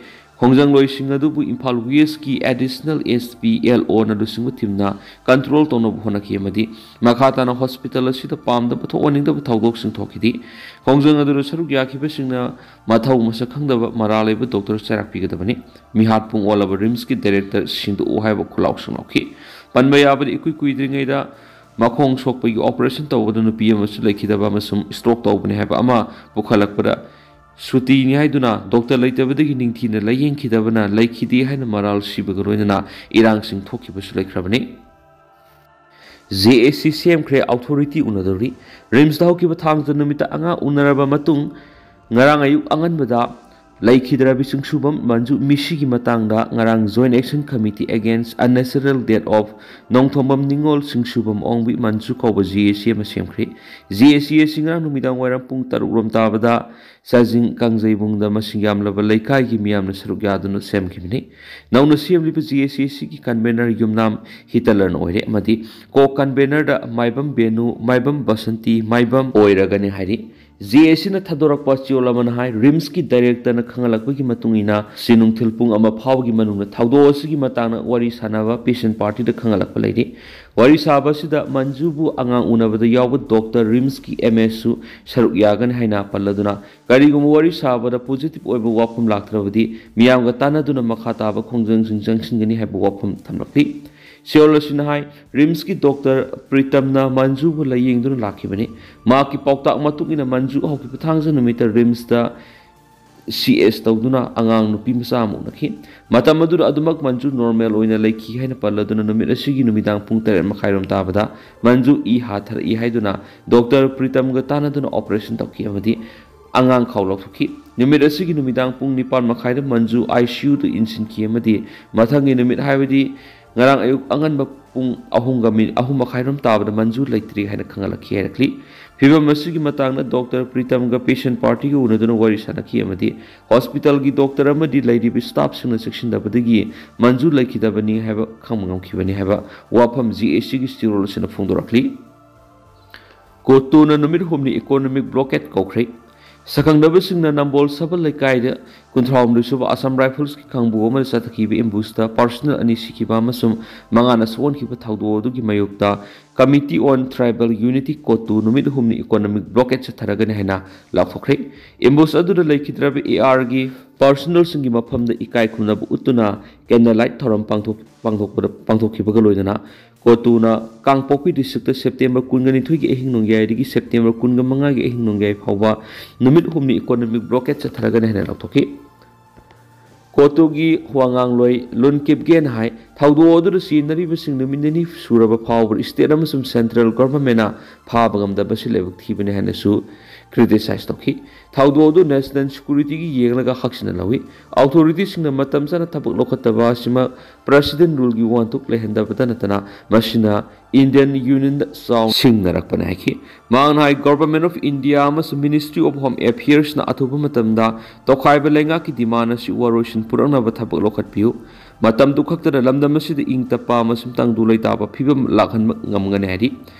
ꯈꯣꯡꯖꯪꯂꯣꯏꯁꯤꯡ ꯑꯗꯨꯕꯨ ꯏꯝꯐꯥꯜ Westꯀꯤ additional SP LOꯅ ꯂꯨꯆꯤꯡꯕ teamꯅ control ꯇꯧꯅꯕ ꯍꯣꯠꯅꯈꯤ ꯑꯃꯗꯤ ꯃꯈꯥ ꯇꯥꯅ hospital ꯑꯁꯤꯗ ꯄꯥꯝꯗꯕ ꯊꯣꯛꯍꯟꯅꯤꯡꯗꯕ ꯊꯧꯗꯣꯛꯁꯤꯡ ꯊꯣꯛꯈꯤꯗꯦ꯫ ꯈꯣꯡꯖꯪ ꯑꯗꯨꯗ ꯁꯔꯨꯛ ꯌꯥꯈꯤꯕꯁꯤꯡꯅ ꯃꯊꯧ ꯃꯁꯛ ꯈꯪꯗꯕ ꯃꯔꯥꯜ ꯂꯩꯕ doctor ꯆꯩꯔꯥꯛ ꯄꯤꯒꯗꯕꯅꯤ꯫ ꯃꯤꯍꯥꯠ ꯄꯨꯡ ꯑꯣꯜꯂꯕ RIMSꯀꯤ director ꯁꯤꯟꯗꯣꯛꯎ ꯍꯥꯏꯕ ꯈꯨꯜꯂꯥꯎꯁꯤꯡ ꯂꯥꯎꯈꯤ꯫ ꯄꯟꯕ ꯌꯥꯕꯗꯤ ꯏꯀꯨꯏ ꯀꯨꯏꯗ꯭ꯔꯤꯉꯩꯗ ꯃꯈꯣꯡ ꯁꯣꯛꯄꯒꯤ operation ꯇꯧꯕꯗ ꯅꯨꯄꯤ ꯑꯃꯁꯨ ꯂꯩꯈꯤꯗꯕ ꯑꯃꯁꯨꯡ stroke ꯇꯧꯕꯅꯤ ꯍꯥꯏꯕ ꯑꯃ ꯄꯨꯈꯠꯂꯛꯄꯗ ꯁꯨꯇꯤꯅꯤ ꯍꯥꯏꯗꯨꯅ doctor ꯂꯩꯇꯕꯗꯒꯤ ꯅꯤꯡꯊꯤꯅ ꯂꯥꯌꯦꯡꯈꯤꯗꯕꯅ ꯂꯩꯈꯤꯗꯦ ꯍꯥꯏꯅ ꯃꯔꯥꯜ ꯁꯤꯕꯒ ꯂꯣꯏꯅꯅ ꯏꯔꯥꯡꯁꯤꯡ ꯊꯣꯛꯈꯤꯕꯁꯨ ꯂꯩꯈ꯭ꯔꯕꯅꯤ꯫ ꯖꯦ ꯑꯦ ꯁꯤ ꯁꯦꯝꯈ꯭ꯔꯦ, ꯑꯣꯊꯣꯔꯤꯇꯤ ꯎꯅꯗꯧꯔꯤ꯫ ꯔꯤꯝꯁꯇ ꯍꯧꯈꯤꯕ ꯊꯥꯡꯖ ꯅꯨꯃꯤꯠꯇ ꯑꯉꯥꯡ ꯎꯅꯔꯕ ꯃꯇꯨꯡ ꯉꯔꯥꯡ ꯑꯌꯨꯛ ꯑꯉꯟꯕꯗ ꯂꯩꯈꯤꯗ꯭ꯔꯕꯤ ꯆꯤꯡꯁꯨꯕꯝ ꯃꯟꯖꯨ ꯃꯤꯁꯤꯒꯤ ꯃꯇꯥꯡꯗ ꯉꯔꯥꯡ Joint Action Committee Against Unnatural Death of Nongthombam ꯅꯤꯉꯣꯜ ꯆꯤꯡꯁꯨꯕꯝ ꯑꯣꯡꯕꯤ ꯃꯟꯖꯨ ꯀꯧꯕ ꯖꯦ ꯑꯦ ꯁꯤ ꯑꯃ ꯁꯦꯝꯈ꯭ꯔꯦ꯫ ꯖꯦ ꯑꯦ ꯁꯤ ꯑꯁꯤ ꯉꯔꯥꯡ ꯅꯨꯃꯤꯗꯥꯡ ꯋꯥꯏꯔꯝ ꯄꯨꯡ ꯇꯔꯨꯛ ꯔꯣꯝ ꯇꯥꯕꯗ ꯆꯥꯖꯤꯡ ꯀꯥꯡꯖꯩꯕꯨꯡꯗ ꯃꯁꯤꯡ ꯌꯥꯝꯂꯕ ꯂꯩꯀꯥꯏꯒꯤ ꯃꯤꯌꯥꯝꯅ ꯁꯔꯨꯛ ꯌꯥꯗꯨꯅ ꯁꯦꯝꯈꯤꯕꯅꯤ꯫ ꯅꯧꯅ ꯁꯦꯝꯂꯤꯕ ꯖꯦ ꯑꯦ ꯁꯤ ꯑꯁꯤꯒꯤ ꯀꯟꯚꯦꯅꯔ ꯌꯨꯝꯅꯥꯝ ꯍꯤꯇꯂꯔꯅ ꯑꯣꯏꯔꯦ ꯑꯃꯗꯤ ꯀꯣ ꯀꯟꯚꯦꯅꯔꯗ ꯃꯥꯏꯕꯝ ꯕꯦꯅꯨ, ꯃꯥꯏꯕꯝ ꯕꯁꯟꯇꯤ, ꯃꯥꯏꯕꯝ ꯑꯣꯏꯔꯒꯅꯤ ꯍꯥꯏꯔꯤ꯫ ꯖꯦ ꯑꯦ ꯁꯤꯅ ꯊꯥꯗꯣꯔꯛꯄ ꯆꯦꯔꯣꯜ ꯑꯃꯅ ꯍꯥꯏ, ꯔꯤꯝꯁꯀꯤ ꯗꯥꯏꯔꯦꯛꯇꯔꯅ ꯈꯪꯍꯜꯂꯛꯄꯒꯤ ꯃꯇꯨꯡ ꯏꯟꯅ ꯁꯤ ꯅꯨꯡꯊꯤꯜ ꯄꯨꯡ ꯑꯃ ꯐꯥꯎꯕꯒꯤ ꯃꯅꯨꯡꯗ ꯊꯧꯗꯣꯛ ꯑꯁꯤꯒꯤ ꯃꯇꯥꯡꯗ ꯋꯥꯔꯤ ꯁꯥꯟꯅꯕ ꯄꯦꯁꯦꯟ ꯄꯥꯔꯇꯤꯗ ꯈꯪꯍꯜꯂꯛꯄ ꯂꯩꯔꯤ꯫ ꯋꯥꯔꯤ ꯁꯥꯕ ꯑꯁꯤꯗ ꯃꯟꯖꯨꯕꯨ ꯑꯉꯥꯡ ꯎꯅꯕꯗ ꯌꯥꯎꯕ ꯗꯣꯛꯇꯔ ꯔꯤꯝꯁꯀꯤ ꯑꯦꯝ ꯑꯦꯁꯁꯨ ꯁꯔꯨꯛ ꯌꯥꯒꯅꯤ ꯍꯥꯏꯅ ꯄꯜꯂꯗꯨꯅ, ꯀꯔꯤꯒꯨꯝꯕ ꯋꯥꯔꯤ ꯁꯥꯕꯗ ꯄꯣꯖꯤꯇꯤꯚ ꯑꯣꯏꯕ ꯋꯥꯐꯝ ꯂꯥꯛꯇ꯭ꯔꯕꯗꯤ ꯃꯤꯌꯥꯝꯒ ꯇꯥꯟꯅꯗꯨꯅ ꯃꯈꯥ ꯇꯥꯕ ꯈꯣꯡꯖꯪꯁꯤꯡ ꯆꯪꯁꯤꯟꯒꯅꯤ ꯍꯥꯏꯕ ꯋꯥꯐꯝ ꯊꯝꯂꯛꯂꯤ꯫ ꯆꯦꯔꯣꯜ ꯑꯁꯤꯅ ꯍꯥꯏ, ꯔꯤꯝꯁꯀꯤ ꯗꯣꯛꯇꯔ ꯄ꯭ꯔꯤꯇꯝꯅ ꯃꯟꯖꯨꯕꯨ ꯂꯥꯌꯦꯡꯗꯨꯅ ꯂꯥꯛꯈꯤꯕꯅꯤ꯫ ꯃꯍꯥꯛꯀꯤ ꯄꯥꯎꯇꯥꯛ ꯃꯇꯨꯡ ꯏꯟꯅ ꯃꯟꯖꯨ ꯍꯧꯈꯤꯕ ꯊꯥꯡꯖ ꯅꯨꯃꯤꯠꯇ ꯔꯤꯝꯁꯇ ꯁꯤ ꯑꯦꯁ ꯇꯧꯗꯨꯅ ꯑꯉꯥꯡ ꯅꯨꯄꯤ ꯃꯆꯥ ꯑꯃ ꯎꯅꯈꯤ꯫ ꯃꯇꯝ ꯑꯗꯨꯗ ꯑꯗꯨꯃꯛ ꯃꯟꯖꯨ ꯅꯣꯔꯃꯦꯜ ꯑꯣꯏꯅ ꯂꯩꯈꯤ ꯍꯥꯏꯅ ꯄꯜꯂꯗꯨꯅ ꯅꯨꯃꯤꯠ ꯑꯁꯤꯒꯤ ꯅꯨꯃꯤꯗꯥꯡ ꯄꯨꯡ ꯇꯔꯦꯠ ꯃꯈꯥꯏꯔꯣꯝ ꯇꯥꯕꯗ ꯃꯟꯖꯨ ꯏ ꯍꯥꯊꯔꯛꯏ ꯍꯥꯏꯗꯨꯅ ꯗꯣꯛꯇꯔ ꯄ꯭ꯔꯤꯇꯝꯒ ꯇꯥꯟꯅꯗꯨꯅ ꯑꯣꯄꯔꯦꯁꯟ ꯇꯧꯈꯤ ꯑꯃꯗꯤ ꯑꯉꯥꯡ ꯈꯥꯎ ꯂꯧꯊꯣꯛꯈꯤ꯫ ꯅꯨꯃꯤꯠ ꯑꯁꯤꯒꯤ ꯅꯨꯃꯤꯗꯥꯡ ꯄꯨꯡ ꯅꯤꯄꯥꯟ ꯃꯈꯥꯏꯗ ꯃꯟꯖꯨ ꯑꯥꯏ ꯁꯤ ꯌꯨꯗ ꯏꯟꯁꯤꯟꯈꯤ ꯑꯃꯗꯤ ꯃꯊꯪꯒꯤ ꯅꯨꯃꯤꯠ, ꯍꯥꯏꯕꯗꯤ ꯉꯔꯥꯡ ꯑꯌꯨꯛ ꯑꯉꯟꯕ ꯄꯨꯡ ꯑꯍꯨꯝꯒ ꯃꯤꯅꯤꯠ ꯑꯍꯨꯝ ꯃꯈꯥꯏꯔꯣꯝ ꯇꯥꯕꯗ ꯃꯟꯖꯨ ꯂꯩꯇ꯭ꯔꯦ ꯍꯥꯏꯅ ꯈꯪꯍꯜꯂꯛꯈꯤ ꯍꯥꯏꯔꯛꯂꯤ꯫ ꯐꯤꯚꯝ ꯑꯁꯤꯒꯤ ꯃꯇꯥꯡꯗ ꯗꯣꯛꯇꯔ ꯄ꯭ꯔꯤꯇꯝꯒ ꯄꯦꯁꯦꯟ ꯄꯥꯔꯇꯤꯒ ꯎꯅꯗꯨꯅ ꯋꯥꯔꯤ ꯁꯥꯟꯅꯈꯤ ꯑꯃꯗꯤ ꯍꯣꯁꯄꯤꯇꯥꯜꯒꯤ ꯗꯣꯛꯇꯔ ꯑꯃꯗꯤ ꯂꯩꯔꯤꯕ ꯁ꯭ꯇꯥꯐꯁꯤꯡꯅ ꯆꯦꯛꯁꯤꯟꯗꯕꯗꯒꯤ ꯃꯟꯖꯨ ꯂꯩꯈꯤꯗꯕꯅꯤ ꯍꯥꯏꯕ ꯈꯪꯕ ꯉꯝꯈꯤꯕꯅꯤ ꯍꯥꯏꯕ ꯋꯥꯐꯝ ꯖꯤ ꯑꯦ ꯁꯤꯒꯤ ꯆꯦꯔꯣꯜ ꯑꯁꯤꯅ ꯐꯣꯡꯗꯣꯔꯛꯂꯤ꯫ ꯀꯣꯇꯨꯅ ꯅꯨꯃꯤꯠ ꯍꯨꯝꯅꯤ ꯏꯀꯣꯅꯣꯃꯤꯛ ꯕ꯭ꯂꯣꯀꯦꯠ ꯀꯧꯈ꯭ꯔꯦ꯫ ꯁꯛꯈꯪꯅꯕꯁꯤꯡꯅ ꯅꯝꯕꯣꯜ ꯁꯕꯜ ꯂꯩꯀꯥꯏꯗ ꯀꯨꯟꯊ꯭ꯔꯥꯍꯨꯝꯗꯣꯏ ꯁꯨꯕ ꯑꯁꯥꯝ ꯔꯥꯏꯐꯜꯁꯀꯤ ꯈꯥꯡꯕꯨ ꯑꯃꯗ ꯆꯠꯊꯈꯤꯕ ꯑꯦꯝꯕꯨꯁꯇ ꯄꯥꯔꯁꯅꯦꯜ ꯑꯅꯤ ꯁꯤꯈꯤꯕ ꯑꯃꯁꯨꯡ ꯃꯉꯥꯅ ꯁꯣꯛꯍꯟꯈꯤꯕ ꯊꯧꯗꯣꯛ ꯑꯗꯨꯒꯤ ꯃꯥꯌꯣꯛꯇ Committee on Tribal Unity, ꯀꯣꯇꯨ, ꯅꯨꯃꯤꯠ ꯍꯨꯝꯅꯤ ꯏꯀꯣꯅꯣꯃꯤꯛ ꯕ꯭ꯂꯣꯀꯦꯠ ꯆꯠꯊꯔꯒꯅꯤ ꯍꯥꯏꯅ ꯂꯥꯎꯊꯣꯛꯈ꯭ꯔꯦ꯫ ꯑꯦꯝꯕꯨꯁ ꯑꯗꯨꯗ ꯂꯩꯈꯤꯗ꯭ꯔꯕ ꯑꯦ ꯑꯥꯔꯒꯤ ꯄꯥꯔꯁꯅꯦꯜꯁꯤꯡꯒꯤ ꯃꯐꯝꯗ ꯏꯀꯥꯏ ꯈꯨꯝꯅꯕ ꯎꯠꯇꯨꯅ ꯀꯦꯟꯗꯜ ꯂꯥꯏꯠ ꯊꯧꯔꯝ ꯄꯥꯡꯊꯣꯛ-, ꯄꯥꯡꯊꯣꯛꯄꯗ, ꯄꯥꯡꯊꯣꯛꯈꯤꯕꯒ ꯂꯣꯏꯅꯅ ꯀꯣꯇꯨꯅ ꯀꯥꯡꯄꯣꯛꯄꯤ ꯗꯤꯁꯇ꯭ꯔꯤꯛꯇ ꯁꯦꯞꯇꯦꯝꯕꯔ ꯀꯨꯟꯒ ꯅꯤꯊꯣꯏꯒꯤ ꯑꯍꯤꯡ ꯅꯣꯡꯌꯥꯏꯗꯒꯤ ꯁꯦꯞꯇꯦꯝꯕꯔ ꯀꯨꯟꯒ ꯃꯉꯥꯒꯤ ꯑꯍꯤꯡ ꯅꯣꯡꯌꯥꯏ ꯐꯥꯎꯕ ꯅꯨꯃꯤꯠ ꯍꯨꯝꯅꯤ ꯏꯀꯣꯅꯣꯃꯤꯛ ꯕ꯭ꯂꯣꯀꯦꯠ ꯆꯠꯊꯔꯒꯅꯤ ꯍꯥꯏꯅ ꯂꯥꯎꯊꯣꯛꯈꯤ꯫ ꯀꯣꯇꯨꯒꯤ ꯋꯥꯉꯥꯡꯂꯣꯏ ꯂꯨꯟ ꯀꯤꯞꯒꯦꯟ ꯍꯥꯏ, ꯊꯧꯗꯣꯛ ꯑꯗꯨꯗ ꯆꯦꯟꯅꯔꯤꯕꯁꯤꯡ ꯅꯨꯃꯤꯠ ꯅꯤꯅꯤ ꯁꯨꯔꯕ ꯐꯥꯎꯕ state ꯑꯃꯁꯨꯡ central governmentꯅ ꯐꯥꯕ ꯉꯝꯗꯕꯁꯤ ꯂꯥꯏꯕꯛ ꯊꯤꯕꯅꯤ ꯍꯥꯏꯅꯁꯨ criticize ꯇꯧꯈꯤ꯫ ꯊꯧꯗꯣꯛ ꯑꯗꯨ national securityꯒꯤ ꯌꯦꯡꯂꯒ ꯍꯛꯆꯤꯟꯅ ꯂꯧꯏ꯫ Authorityꯁꯤꯡꯅ ꯃꯇꯝ ꯆꯥꯅ ꯊꯕꯛ ꯂꯧꯈꯠꯇꯕ ꯑꯁꯤꯃꯛ President ruleꯒꯤ ꯋꯥꯍꯟꯊꯣꯛ ꯂꯩꯍꯟꯗꯕꯇ ꯅꯠꯇꯅ ꯃꯁꯤꯅ Indian Unionꯗ ꯆꯥꯎꯅ ꯁꯤꯡꯅꯔꯛꯄꯅꯤ ꯍꯥꯏꯈꯤ꯫ ꯃꯍꯥꯛꯅ ꯍꯥꯏ, Government of India ꯑꯃꯁꯨꯡ Ministry of Home Affairsꯅ ꯑꯊꯨꯕ ꯃꯇꯝꯗ ꯇꯣꯈꯥꯏꯕ ꯂꯩꯉꯥꯛꯀꯤ demand ꯑꯁꯤ ꯋꯥꯔꯣꯏꯁꯤꯟ ꯄꯨꯔꯛꯅꯕ ꯊꯕꯛ ꯂꯧꯈꯠꯄꯤꯌꯨ꯫ ꯃꯇꯝꯗꯨ ꯈꯛꯇꯗ ꯂꯝꯗꯝ ꯑꯁꯤꯗ ꯏꯪ ꯇꯞꯄ ꯑꯃꯁꯨꯡ ꯇꯪꯗꯨ ꯂꯩꯇꯥꯕ ꯐꯤꯕꯝ ꯂꯥꯛꯍꯟꯕ ꯉꯝꯒꯅꯤ ꯍꯥꯏꯔꯤ꯫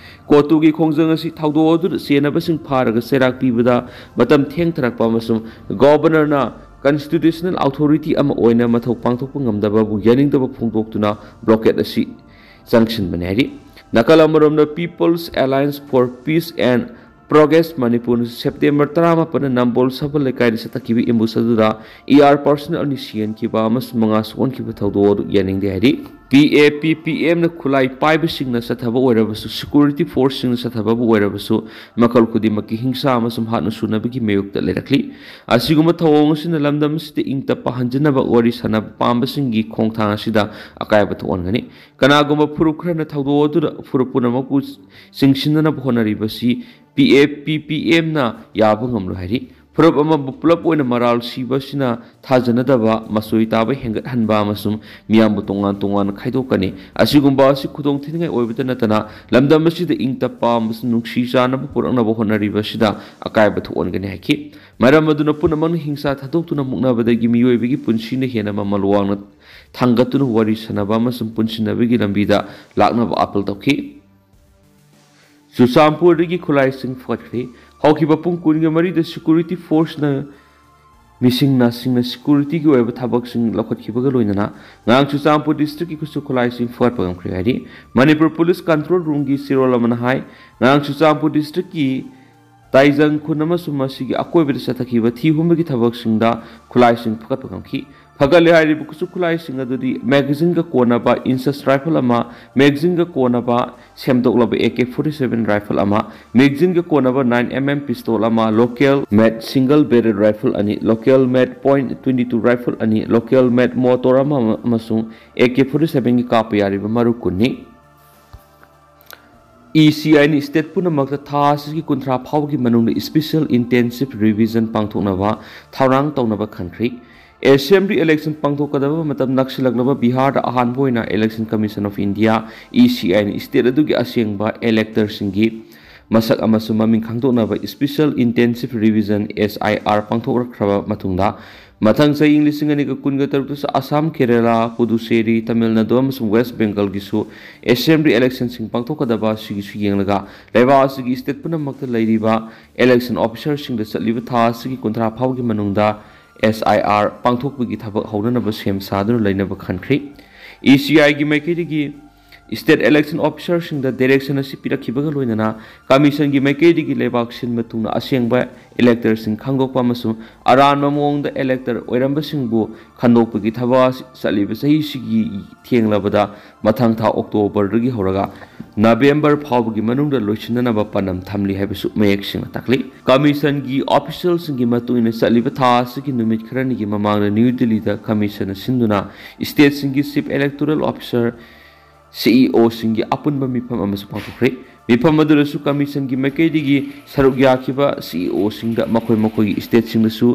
ꯀꯣꯇꯨꯒꯤ ꯈꯣꯡꯖꯪ ꯑꯁꯤ ꯊꯧꯗꯣꯛ ꯑꯗꯨꯗ ꯆꯦꯟꯅꯕꯁꯤꯡ ꯐꯥꯔꯒ ꯆꯩꯔꯥꯛ ꯄꯤꯕꯗ ꯃꯇꯝ ꯊꯦꯡꯊꯔꯛꯄ ꯑꯃꯁꯨꯡ Governorꯅ constitutional authority ꯑꯃ ꯑꯣꯏꯅ ꯃꯊꯧ ꯄꯥꯡꯊꯣꯛꯄ ꯉꯝꯗꯕꯕꯨ ꯌꯥꯅꯤꯡꯗꯕ ꯐꯣꯡꯗꯣꯛꯇꯨꯅ blockade ꯑꯁꯤ ꯆꯪꯁꯤꯟꯕꯅꯤ ꯍꯥꯏꯔꯤ꯫ ꯅꯥꯀꯜ ꯑꯃꯔꯣꯝꯗ People's Alliance for Peace and Progress ꯃꯅꯤꯄꯨꯔꯅ ꯁꯦꯞꯇꯦꯝꯕꯔ ꯇꯔꯥꯃꯥꯄꯟꯗ ꯅꯝꯕꯣꯜ ꯁꯕꯜ ꯂꯩꯀꯥꯏꯗ ꯆꯠꯊꯈꯤꯕ ambush ꯑꯗꯨꯗ AR personnel ꯑꯅꯤ ꯁꯤꯍꯟꯈꯤꯕ ꯑꯃꯁꯨꯡ ꯃꯉꯥ ꯁꯣꯛꯍꯟꯈꯤꯕ ꯊꯧꯗꯣꯛ ꯑꯗꯨ ꯌꯥꯅꯤꯡꯗꯦ ꯍꯥꯏꯔꯤ꯫ PAPPMꯅ ꯈꯨꯠꯂꯥꯏ ꯄꯥꯏꯕꯁꯤꯡꯅ ꯆꯠꯊꯕ ꯑꯣꯏꯔꯕꯁꯨ, security forceꯁꯤꯡꯅ ꯆꯠꯊꯕꯕꯨ ꯑꯣꯏꯔꯕꯁꯨ, ꯃꯈꯜ ꯈꯨꯗꯤꯡꯃꯛꯀꯤ ꯍꯤꯡꯁꯥ ꯑꯃꯁꯨꯡ ꯍꯥꯠꯅ ꯁꯨꯅꯕꯒꯤ ꯃꯥꯌꯣꯛꯇ ꯂꯩꯔꯛꯂꯤ꯫ ꯑꯁꯤꯒꯨꯝꯕ ꯊꯧꯑꯣꯡ ꯑꯁꯤꯅ ꯂꯝꯗꯝ ꯑꯁꯤꯗ ꯏꯪ ꯇꯞꯄ ꯍꯟꯖꯤꯟꯅꯕ ꯋꯥꯔꯤ ꯁꯥꯟꯅꯕ ꯄꯥꯝꯕꯁꯤꯡꯒꯤ ꯈꯣꯡꯊꯥꯡ ꯑꯁꯤꯗ ꯑꯀꯥꯏꯕ ꯊꯣꯛꯍꯟꯒꯅꯤ꯫ ꯀꯅꯥꯒꯨꯝꯕ ꯐꯨꯔꯨꯞ ꯈꯔꯅ ꯊꯧꯗꯣꯛ ꯑꯗꯨꯗ ꯐꯨꯔꯨꯞ ꯄꯨꯝꯅꯃꯛꯄꯨ ꯆꯤꯡꯁꯤꯟꯅꯅꯕ ꯍꯣꯠꯅꯔꯤꯕꯁꯤ PAPPMꯅ ꯌꯥꯕ ꯉꯝꯂꯣꯏ ꯍꯥꯏꯔꯤ꯫ ꯐꯨꯔꯨꯞ ꯑꯃꯕꯨ ꯄꯨꯂꯞ ꯑꯣꯏꯅ ꯃꯔꯥꯜ ꯁꯤꯕ ꯑꯁꯤꯅ ꯊꯥꯖꯅꯗꯕ, ꯃꯆꯣꯏ ꯇꯥꯕ ꯍꯦꯟꯒꯠꯍꯟꯕ ꯑꯃꯁꯨꯡ ꯃꯤꯌꯥꯝꯕꯨ ꯇꯣꯉꯥꯟ ꯇꯣꯉꯥꯟ ꯈꯥꯏꯗꯣꯛꯀꯅꯤ꯫ ꯑꯁꯤꯒꯨꯝꯕ ꯑꯁꯤ ꯈꯨꯗꯣꯡ ꯊꯤꯅꯤꯡꯉꯥꯏ ꯑꯣꯏꯕꯇ ꯅꯠꯇꯅ ꯂꯝꯗꯝ ꯑꯁꯤꯗ ꯏꯪ ꯇꯞꯄ ꯑꯃꯁꯨꯡ ꯅꯨꯡꯁꯤ ꯆꯥꯟꯅꯕ ꯄꯨꯔꯛꯅꯕ ꯍꯣꯠꯅꯔꯤꯕ ꯑꯁꯤꯗ ꯑꯀꯥꯏꯕ ꯊꯣꯛꯍꯟꯒꯅꯤ ꯍꯥꯏꯈꯤ꯫ ꯃꯔꯝ ꯑꯗꯨꯅ ꯄꯨꯝꯅꯃꯛꯅ ꯍꯤꯡꯁꯥ ꯊꯥꯗꯣꯛꯇꯨꯅ ꯃꯨꯛꯅꯕꯗꯒꯤ ꯃꯤꯑꯣꯏꯕꯒꯤ ꯄꯨꯟꯁꯤꯅ ꯍꯦꯟꯅ ꯃꯃꯜ ꯋꯥꯡꯅ ꯊꯥꯡꯒꯠꯇꯨꯅ ꯋꯥꯔꯤ ꯁꯥꯟꯅꯕ ꯑꯃꯁꯨꯡ ꯄꯨꯟꯁꯤꯟꯅꯕꯒꯤ ꯂꯝꯕꯤꯗ ꯂꯥꯛꯅꯕ ꯑꯥꯄꯤꯜ ꯇꯧꯈꯤ꯫ ꯆꯨꯔꯆꯥꯟꯄꯨꯔꯗꯒꯤ ꯈꯨꯠꯂꯥꯏꯁꯤꯡ ꯐꯒꯠꯈ꯭ꯔꯦ꯫ ꯍꯧꯈꯤꯕ ꯄꯨꯡ ꯀꯨꯟꯒ ꯃꯔꯤꯗ security forceꯅ ꯃꯤꯁꯤꯡ ꯅꯥꯁꯤꯡꯅ securityꯒꯤ ꯑꯣꯏꯕ ꯊꯕꯛꯁꯤꯡ ꯂꯧꯈꯠꯈꯤꯕꯒ ꯂꯣꯏꯅꯅ ꯉꯔꯥꯡ ꯆꯨꯔꯆꯥꯟꯄꯨꯔ districtꯀꯤ ꯈꯨꯠꯁꯨ ꯈꯨꯠꯂꯥꯏꯁꯤꯡ ꯐꯒꯠꯄ ꯉꯝꯈ꯭ꯔꯦ ꯍꯥꯏꯔꯤ꯫ ꯃꯅꯤꯄꯨꯔ police control roomꯒꯤ ꯆꯦꯔꯣꯜ ꯑꯃꯅ ꯍꯥꯏ, ꯉꯔꯥꯡ ꯆꯨꯔꯆꯥꯟꯄꯨꯔ districtꯀꯤ ꯇꯥꯏꯖꯪ ꯈꯨꯟ ꯑꯃꯁꯨꯡ ꯃꯁꯤꯒꯤ ꯑꯀꯣꯏꯕꯗ ꯆꯠꯊꯈꯤꯕ ꯊꯤ ꯍꯨꯝꯕꯒꯤ ꯊꯕꯛꯁꯤꯡꯗ ꯈꯨꯠꯂꯥꯏꯁꯤꯡ ꯐꯒꯠꯄ ꯉꯝꯈꯤ꯫ ꯐꯒꯠꯂꯦ ꯍꯥꯏꯔꯤꯕ ꯈꯨꯠꯁꯨ ꯈꯨꯠꯂꯥꯏꯁꯤꯡ ꯑꯗꯨꯗꯤ magazine ꯒ ꯀꯣꯟꯅꯕ INSUS rifle ꯑꯃ, magazine ꯒ ꯀꯣꯟꯅꯕ ꯁꯦꯝꯗꯣꯛꯂꯕ AK forty seven rifle ꯑꯃ, magazine ꯒ ꯀꯣꯟꯅꯕ nine MM pistol ꯑꯃ, local made single barrel rifle ꯑꯅꯤ, local made point twenty two rifle ꯑꯅꯤ, local made mortar ꯑꯃ ꯑꯃꯁꯨꯡ AK forty seven ꯒꯤ ꯀꯥꯞꯄ ꯌꯥꯔꯤꯕ ꯃꯔꯨ ꯀꯨꯟꯅꯤ꯫ ECI ꯅ state ꯄꯨꯝꯅꯃꯛꯇ ꯊꯥ ꯑꯁꯤꯒꯤ ꯀꯨꯟꯊ꯭ꯔꯥ ꯐꯥꯎꯕꯒꯤ ꯃꯅꯨꯡꯗ special intensive revision ꯄꯥꯡꯊꯣꯛꯅꯕ ꯊꯧꯔꯥꯡ ꯇꯧꯅꯕ ꯈꯟꯈ꯭ꯔꯦ꯫ Assembly election ꯄꯥꯡꯊꯣꯛꯀꯗꯕ ꯃꯇꯝ ꯅꯛꯁꯤꯜꯂꯛꯂꯕ ꯕꯤꯍꯥꯔꯗ ꯑꯍꯥꯟꯕ ꯑꯣꯏꯅ Election Commission of India, ECI ꯅ state ꯑꯗꯨꯒꯤ ꯑꯁꯦꯡꯕ elector ꯁꯤꯡꯒꯤ ꯃꯁꯛ ꯑꯃꯁꯨꯡ ꯃꯃꯤꯡ ꯈꯪꯗꯣꯛꯅꯕ special intensive revision, SIR, ꯄꯥꯡꯊꯣꯛꯂꯛꯈ꯭ꯔꯕ ꯃꯇꯨꯡꯗ, ꯃꯊꯪ ꯆꯍꯤ ꯂꯤꯁꯤꯡ ꯑꯅꯤꯒ ꯀꯨꯟꯒ ꯇꯔꯨꯛꯇꯁꯨ ꯑꯁꯥꯝ, ꯀꯦꯔꯦꯂꯥ, ꯄꯨꯗꯨꯆꯦꯔꯤ, ꯇꯥꯃꯤꯜ ꯅꯥꯗꯨ ꯑꯃꯁꯨꯡ ꯋꯦꯁ ꯕꯦꯡꯒꯜꯒꯤꯁꯨ assembly election ꯁꯤꯡ ꯄꯥꯡꯊꯣꯛꯀꯗꯕ ꯑꯁꯤꯒꯤꯁꯨ ꯌꯦꯡꯂꯒ, ꯂꯩꯕꯥꯛ ꯑꯁꯤꯒꯤ state ꯄꯨꯝꯅꯃꯛꯇ ꯂꯩꯔꯤꯕ election officer ꯁꯤꯡꯗ ꯆꯠꯂꯤꯕ ꯊꯥ ꯑꯁꯤꯒꯤ ꯀꯨꯟꯊ꯭ꯔꯥ ꯐꯥꯎꯒꯤ ꯃꯅꯨꯡꯗ SIR ꯄꯥꯡꯊꯣꯛꯄꯒꯤ ꯊꯕꯛ ꯍꯧꯅꯅꯕ ꯁꯦꯝ ꯁꯥꯗꯨꯅ ꯂꯩꯅꯕ ꯈꯟꯈ꯭ꯔꯦ꯫ ECI ꯒꯤ ꯃꯥꯏꯀꯩꯗꯒꯤ state election officer ꯁꯤꯡꯗ direction ꯑꯁꯤ ꯄꯤꯔꯛꯈꯤꯕꯒ ꯂꯣꯏꯅꯅ, commission ꯒꯤ ꯃꯥꯏꯀꯩꯗꯒꯤ ꯂꯩꯕꯥꯛ ꯁꯤꯟꯕ ꯊꯨꯡꯅ ꯑꯁꯦꯡꯕ elector ꯁꯤꯡ ꯈꯪꯗꯣꯛꯄ ꯑꯃꯁꯨꯡ ꯑꯔꯥꯟꯕ ꯃꯑꯣꯡꯗ elector ꯑꯣꯏꯔꯝꯕꯁꯤꯡꯕꯨ ꯈꯟꯗꯣꯛꯄꯒꯤ ꯊꯕꯛ ꯑꯁꯤ ꯆꯠꯂꯤꯕ ꯆꯍꯤꯁꯤꯒꯤ ꯊꯦꯡꯂꯕꯗ ꯃꯊꯪ ꯊꯥ October ꯗꯒꯤ ꯍꯧꯔꯒ November ꯐꯥꯎꯕꯒꯤ ꯃꯅꯨꯡꯗ ꯂꯣꯏꯁꯤꯟꯅꯅꯕ ꯄꯥꯟꯗꯝ ꯊꯝꯂꯤ ꯍꯥꯏꯕꯁꯨ ꯃꯌꯦꯛ ꯁꯦꯡꯅ ꯇꯥꯛꯂꯤ꯫ Commission ꯒꯤ official ꯁꯤꯡꯒꯤ ꯃꯇꯨꯡ ꯏꯟꯅ, ꯆꯠꯂꯤꯕ ꯊꯥ ꯑꯁꯤꯒꯤ ꯅꯨꯃꯤꯠ ꯈꯔꯅꯤꯒꯤ ꯃꯃꯥꯡꯗ ꯅ꯭ꯌꯨ ꯗꯤꯜꯂꯤꯗ commission ꯅ ꯁꯤꯟꯗꯨꯅ state ꯁꯤꯡꯒꯤ chief electoral officer, CEO ꯁꯤꯡꯒꯤ ꯑꯄꯨꯟꯕ ꯃꯤꯐꯝ ꯑꯃꯁꯨ ꯄꯥꯡꯊꯣꯛꯈ꯭ꯔꯦ꯫ ꯃꯤꯐꯝ ꯑꯗꯨꯗꯁꯨ commission ꯒꯤ ꯃꯥꯏꯀꯩꯗꯒꯤ ꯁꯔꯨꯛ ꯌꯥꯈꯤꯕ CEO ꯁꯤꯡꯗ ꯃꯈꯣꯏ ꯃꯈꯣꯏꯒꯤ state ꯁꯤꯡꯗꯁꯨ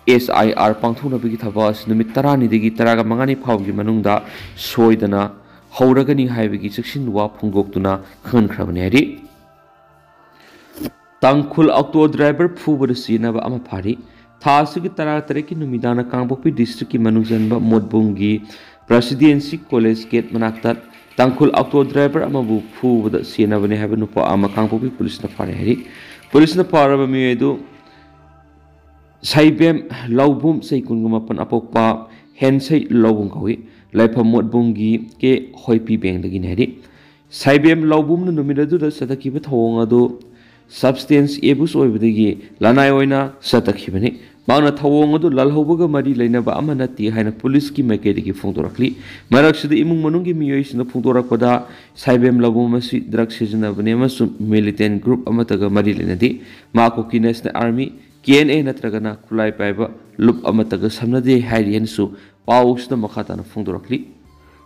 SIR ꯄꯥꯡꯊꯣꯛꯅꯕꯒꯤ ꯊꯕꯛ ꯑꯁꯤ ꯅꯨꯃꯤꯠ ꯇꯔꯥꯅꯤꯗꯒꯤ ꯇꯔꯥꯃꯉꯥꯅꯤ ꯐꯥꯎꯕꯒꯤ ꯃꯅꯨꯡꯗ ꯁꯣꯏꯗꯅ ꯍꯧꯔꯒꯅꯤ ꯍꯥꯏꯕꯒꯤ ꯆꯦꯛꯁꯤꯟ ꯋꯥ ꯐꯣꯡꯗꯣꯛꯇꯨꯅ ꯈꯪꯍꯟꯈ꯭ꯔꯕꯅꯤ ꯍꯥꯏꯔꯤ꯫ ꯇꯥꯡꯈꯨꯜ auto driver ꯐꯨꯕꯗ ꯁꯤꯅꯕ ꯑꯃ ꯐꯥꯔꯤ꯫ ꯊꯥ ꯑꯁꯤꯒꯤ ꯇꯔꯥꯇꯔꯦꯠꯀꯤ ꯅꯨꯃꯤꯗꯥꯡꯗ ꯀꯥꯡꯄꯣꯛꯄꯤ district ꯀꯤ ꯃꯅꯨꯡ ꯆꯟꯕ ꯃꯣꯠꯕꯨꯡꯒꯤ Presidency College gate ꯃꯅꯥꯛꯇ ꯇꯥꯡꯈꯨꯜ auto driver ꯑꯃꯕꯨ ꯐꯨꯕꯗ ꯁꯤꯅꯕꯅꯤ ꯍꯥꯏꯕ ꯅꯨꯄꯥ ꯑꯃ ꯀꯥꯡꯄꯣꯛꯄꯤ police ꯅ ꯐꯥꯔꯦ ꯍꯥꯏꯔꯤ꯫ Police ꯅ ꯐꯥꯔꯕ ꯃꯤꯑꯣꯏ ꯑꯗꯨ ꯁꯩꯕꯦꯝ ꯂꯧꯕꯨꯝ, ꯆꯍꯤ ꯀꯨꯟꯒ ꯃꯥꯄꯟ, ꯑꯄꯣꯛꯄ ꯍꯦꯟꯁꯩ ꯂꯧꯕꯨꯝ ꯀꯧꯏ꯫ ꯂꯩꯐꯝ ꯃꯣꯠꯕꯨꯡꯒꯤ ꯀꯦ ꯍꯣꯏꯄꯤ ꯕꯦꯡꯗꯒꯤꯅꯤ ꯍꯥꯏꯔꯤ꯫ ꯁꯩꯕꯦꯝ ꯂꯧꯕꯨꯝꯅ ꯅꯨꯃꯤꯠ ꯑꯗꯨꯗ ꯆꯠꯊꯈꯤꯕ ꯊꯧꯑꯣꯡ ꯑꯗꯨ substance abuse ꯑꯣꯏꯕꯗꯒꯤ ꯂꯅꯥꯏ ꯑꯣꯏꯅ ꯆꯠꯇꯈꯤꯕꯅꯤ꯫ ꯃꯍꯥꯛꯅ ꯊꯧꯑꯣꯡ ꯑꯗꯨ ꯂꯥꯜꯍꯧꯕꯒ ꯃꯔꯤ ꯂꯩꯅꯕ ꯑꯃ ꯅꯠꯇꯦ ꯍꯥꯏꯅ ꯄꯨꯂꯤꯁꯀꯤ ꯃꯥꯏꯀꯩꯗꯒꯤ ꯐꯣꯡꯗꯣꯔꯛꯂꯤ꯫ ꯃꯔꯛꯁꯤꯗ ꯏꯃꯨꯡ ꯃꯅꯨꯡꯒꯤ ꯃꯤꯑꯣꯏꯁꯤꯡꯅ ꯐꯣꯡꯗꯣꯔꯛꯄꯗ, ꯁꯥꯏꯕꯦꯝ ꯂꯧꯕꯝ ꯑꯁꯤ drug ꯁꯤꯖꯤꯟꯅꯕꯅꯤ ꯑꯃꯁꯨꯡ militant group ꯑꯃꯠꯇꯒ ꯃꯔꯤ ꯂꯩꯅꯗꯦ꯫ ꯃꯍꯥꯛꯄꯨ Kuki National Army, K N A ꯅꯠꯇ꯭ꯔꯒꯅ ꯈꯨꯠꯂꯥꯏ ꯄꯥꯏꯕ ꯂꯨꯞ ꯑꯃꯠꯇꯒ ꯁꯝꯅꯗꯦ ꯍꯥꯏꯔꯤ ꯍꯥꯏꯅꯁꯨ ꯄꯥꯎ ꯑꯁꯤꯗ ꯃꯈꯥ ꯇꯥꯅ ꯐꯣꯡꯗꯣꯔꯛꯂꯤ꯫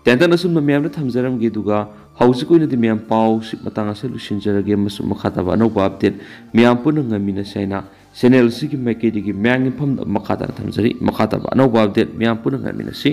ꯇꯦꯟꯇꯛꯅ ꯑꯁꯨꯝꯅ ꯃꯌꯥꯝꯗ ꯊꯝꯖꯔꯝꯒꯦ, ꯑꯗꯨꯒ ꯍꯧꯖꯤꯛ ꯑꯣꯏꯅꯗꯤ ꯃꯌꯥꯝ ꯄꯥꯎ ꯑꯁꯤ ꯃꯇꯥꯡ ꯑꯁꯤꯗ ꯂꯣꯏꯁꯤꯟꯖꯔꯒꯦ, ꯑꯃꯁꯨꯡ ꯃꯈꯥ ꯇꯥꯕ ꯑꯅꯧꯕ update ꯃꯌꯥꯝ ꯄꯨꯟꯅ ꯉꯥꯏꯃꯤꯟꯅꯁꯤ ꯍꯥꯏꯅ channel ꯑꯁꯤꯒꯤ ꯃꯥꯏꯀꯩꯗꯒꯤ ꯃꯌꯥꯝꯒꯤ ꯃꯐꯝꯗ ꯃꯈꯥ ꯇꯥꯅ ꯊꯝꯖꯔꯤ꯫ ꯃꯈꯥ ꯇꯥꯕ ꯑꯅꯧꯕ update ꯃꯌꯥꯝ ꯄꯨꯟꯅ ꯉꯥꯏꯃꯤꯟꯅꯁꯤ꯫